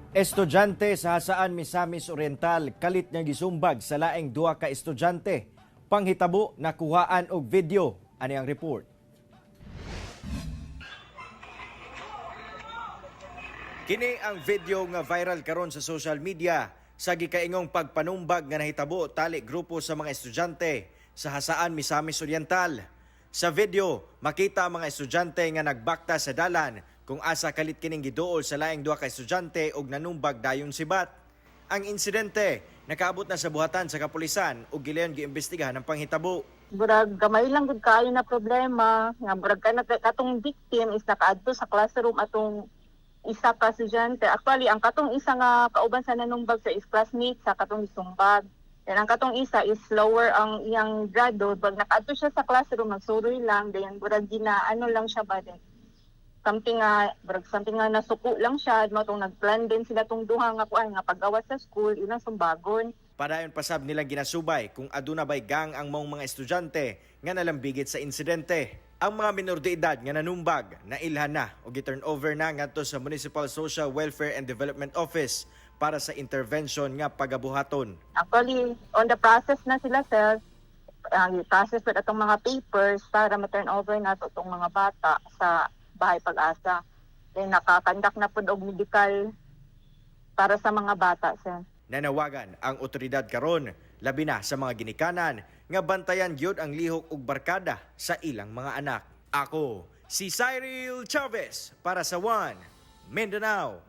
Estudyante sa Jasaan, Misamis Oriental kalit nga gisumbag sa laing duha ka estudyante. Panghitabo nakuhaan og video. Ani ang report. Kini ang video nga viral karon sa social media sa gikaingong pagpanumbag nga nahitabo tali grupo sa mga estudyante sa Jasaan, Misamis Oriental. Sa video, makita ang mga estudyante nga nagbakta sa dalan kung asa kalit kining giduol sa laing duha ka estudyante og nanumbag dayon sibat. Ang insidente nakaabot na sa buhatan sa kapulisan ug gilayon giimbestigahan ang panghitabo. Burag gamay lang gud kaayo na problema nga burag kana katong victim is nakaadto sa classroom atong isa ka estudyante. Actually, ang katong isa nga kauban sa nanumbag sa is classmate sa katong gisumbag. Then ang katong isa is lower ang iyang grado. Pag nakaadto siya sa classroom, magsuroy lang, then burag gina ano lang siya ba din. Something nga burag something nga nasuko lang siya, mao tong nagplan din sila tong duha nga kuan nga pag-gawas sa school ilang sumbagon. Padayon pasab nilang ginasubay kung aduna bay gang ang maong mga estudyante nga nalambigit sa insidente. Ang mga minor de edad nga nanumbag, nailhan na o gi-turn over na ngadto sa Municipal Social Welfare and Development Office para sa intervention nga pagabuhaton. Actually, on the process na sila, sir. Ang process with atong mga papers para ma-turn over na to itong mga bata sa Bahay Pag-asa. Then nakakandak na po og medical para sa mga bata, sir. Nanawagan ang otoridad karon labi na sa mga ginikanan nga bantayan gyud ang lihok ug barkada sa ilang mga anak. Ako si Cyril Chavez para sa One Mindanao.